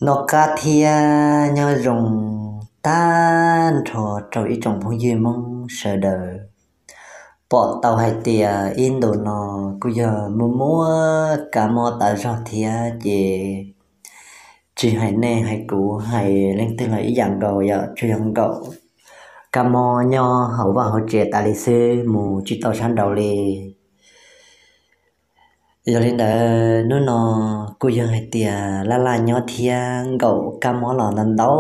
Noj qab thiab nyob zoo tag nrho rau ib tsoom phooj ywg Hmoob sawv daws. Pom tau hais tias ib ntus no kuj yog muaj muab kab mob tas zog thiab ces tsis hais nej hais kuv hais leej twg los ib yam nkaus, yog tsuas yog nkaum kab mob nyob hauv vaj hauv tsev tas li xwb, mus tsis tau sab nraud li. Yog li ntawd hnub no kuj yog hais tias laj laj nyob thiab nkaum kab mob los ntau ntau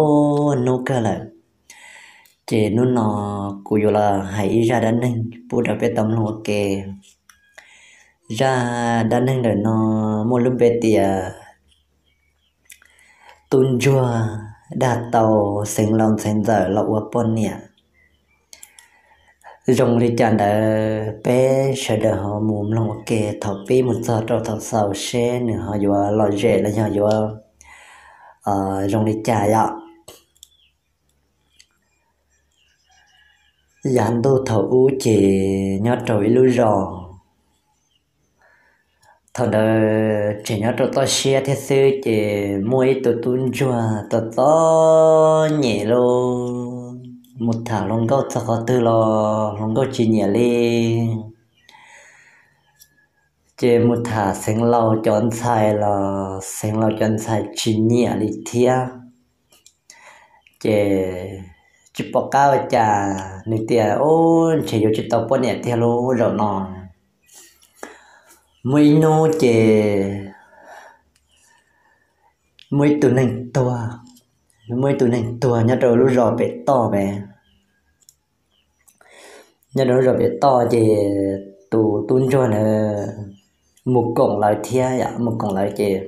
hnub kawg lawm, ces hnub no kuv yuav los hais ib zaj dab neeg pub rau peb tau mloog ua ke. Zaj dab neeg ntawm no muaj lub npe tias tub ntsuag dag tau xeev laus ntxhais ntxawm los ua poj niam. Zoo li cas ntawd peb sawv daws ho mus mloog ua ke thaum pib mus txog rau thaum xaus seb nws ho yuav lom zem los yog yuav zoo li cas yom. Yav ntuj thaum ub ces nyob rau ib lub zos, thaum ntawd tseem nyob rau toj siab thiab xwb ces muaj ib tug tub ntsuag txom txom nyem li, mus tham hluas nkauj txog qhov twg los hluas nkauj tsis nyiam li. Ces mus tham xeev laus cov ntxhais los xeev laus cov ntxhais tsis nyiam li thiab. Ces tsis pom qab ua cas nws tias, Ub, ntshe yuav tsis tau poj niam tiag lub zaum no. Muaj ib hnub ces muaj ib tug neeg tuag, muaj ib tug neeg tuag nyob rau lub zos pem toj pem. Nyob rau lub zos pem toj ces tus tub ntsuag ntawd mus koom lawv thiab yom, mus koom lawv ces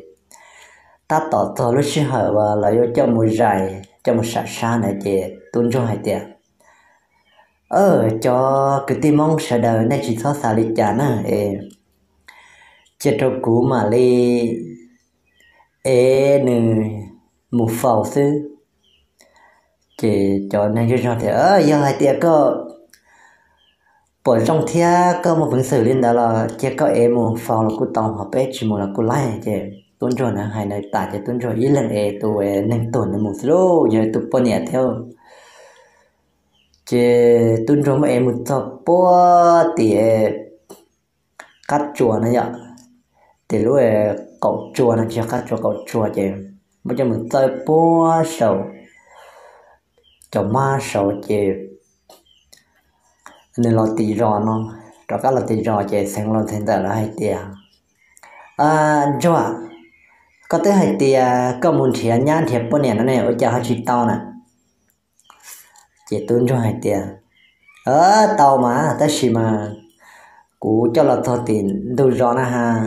tab tom txog lub sij hawm uas lawv yuav coj mus zais coj mus sam sab ntawd ces tub ntsuag hais tias, Cov kwv tij Hmoob sawv daws, nej tsis txhob xav li cas na, es cia rau kuv mam li ev nws mus faus xwb. Ces cov neeg zej zog tias, Yog hais tias koj pom zoo thiab koj muaj peev xwm li ntawd los cia koj ev mus faus los kuj tau, ho peb tsis mus los kuj laij. Ces tub ntsuag ntawd hais ntawd tas ces tub ntsuag ib leeg ev tus neeg tuag ntawd mus xwb lauj, yog tus poj niam thiab. Ces tub ntsuag muab ev mus txog puag tim qab tsua no yom, tim lub qaum tsua no, tsis yog qab tsua, qaum tsua ces muab coj mus txawb puag saum cov mab saud ces nws los tim zos no, rov qab los tim zos ces xeev laus ntxhais ntxawm lawv hais tias, Ntsuag, koj twb hais tias koj mus nrhiav nyab nrhiav poj niam no ne, ua cas ho tsis tau na? Ces tub ntsuag hais tias, Tau mas, tab sis mas kuv coj los txog tim ntug zos na has,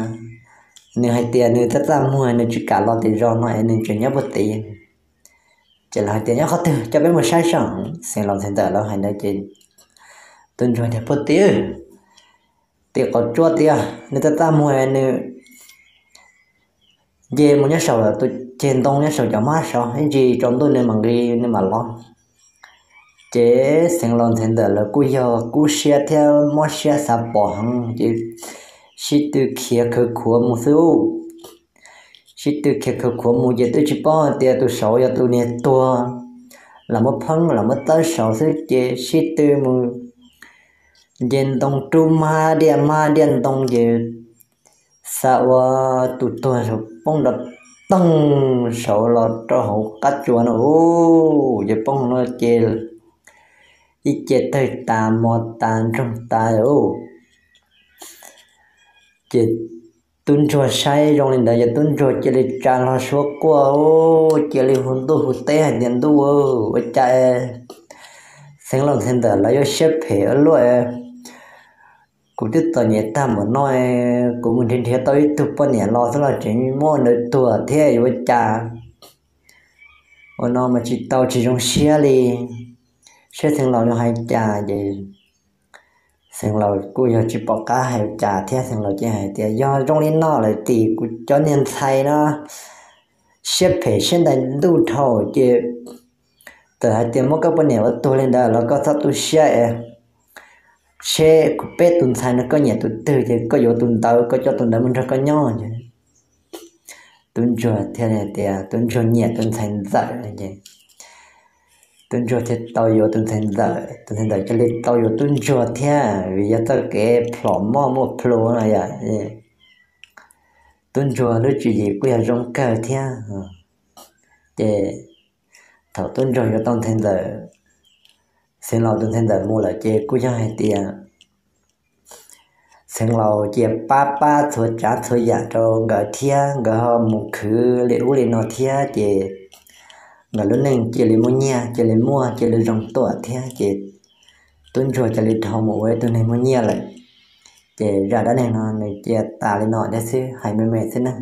nws hais tias nws txaj txaj muag nws tsis kam los tim zos no es nws tseem nyob puag tid. Ces lawv hais tias, Nyob qhov twg coj peb mus saib saib. Xeev laus ntxhais ntxawm lawv hais ntawd ces tub ntsuag tias, Puag tid, tim qaum tsua tiag, nws txaj txaj muag nws nce mus nyob saum tus ceg ntoo nyob saum cov mab saud, ib ntsis tsaus ntuj nws mam nqis nws mam los. Ces xeev laus ntxhais ntxawm lawv kuj yog kub siab thiab mob siab xav pom heev ces sib tw khiav khawv khuav mus xwb. Sib tw khiav khawv khuav mus ces twb tsis paub hais tias tus saud yog tus niag tuag, los muab pheeb los muab txawb saud xwb ces sib tw mus nce ntoo rub mab diaj mab diaj ntoo ces xav ua tus tuag saud poob nrov toog saud los rau hauv qab tsua no. Ces poob no ces ib ce tawg tas mos tas nroog tas. Ces tub ntsuag saib zoo li ntawd ces tub ntsuag cia li tsa hlo suab quaj, cia li hu ntuj hu teb hais tias, Ntuj, ua cas xeev laus ntxhais ntxawm lawv yuav siab phem ua luaj, kuv twb txom nyem tag npaum no, kuv mus nrhiav nrhiav tau ib tug poj niam los xwb los tseem muab ntawd tuag thiab yuav ua cas? Ua no mas tsis tau tsis zoo siab li, seb xeev laus yuav hais cas. Ces xeev laus kuj yog tsis pom qab hais ua cas thiab, xeev laus ces hais tias, Yog zoo li no lawm tim kuv cov niag ntxhais no siab phem siab ntais ntuj dhau ces txawm hais tias muab koj poj niam ua tuag li ntawd los koj txhob tu siab es seb kuv peb tus ntxhais no koj nyiam tus twg ces koj yuav tus ntawd, koj coj tus ntawd mus nrog koj nyob. tub ntsuag thiaj li hais tias tub ntsuag nyiam tus ntxhais ntxawm. Tub ntsuag thiaj tau yuav tus ntxhais ntxawm, tus ntxhais ntxawm cia li tau yuav tub ntsuag thiab, vim yog txoj kev plhom moj muaj plhu no yom. Tub ntsuag lub tswv yim kuj yog zoo kawg thiab. Ces thaum tub ntsuag yuav tau ntxhais ntxawm, xeev laus tus ntxhais ntxawm mus lawm ces kuj yog hais tias xeev laus cia pab pab txhua tsav txhua yam rau nkawd thiab, nkawd ho mus khwv li ub li no thiab ces nkawd lub neej cia li muaj nyiaj, cia li muaj, cia li zoo tuaj thiab ces tub ntsuag cia li dhau mus ua ib tug neeg muaj nyiaj lawm. Ces zaj dab neeg no nws cia tas li no thiab xwb, hais me me xwb na.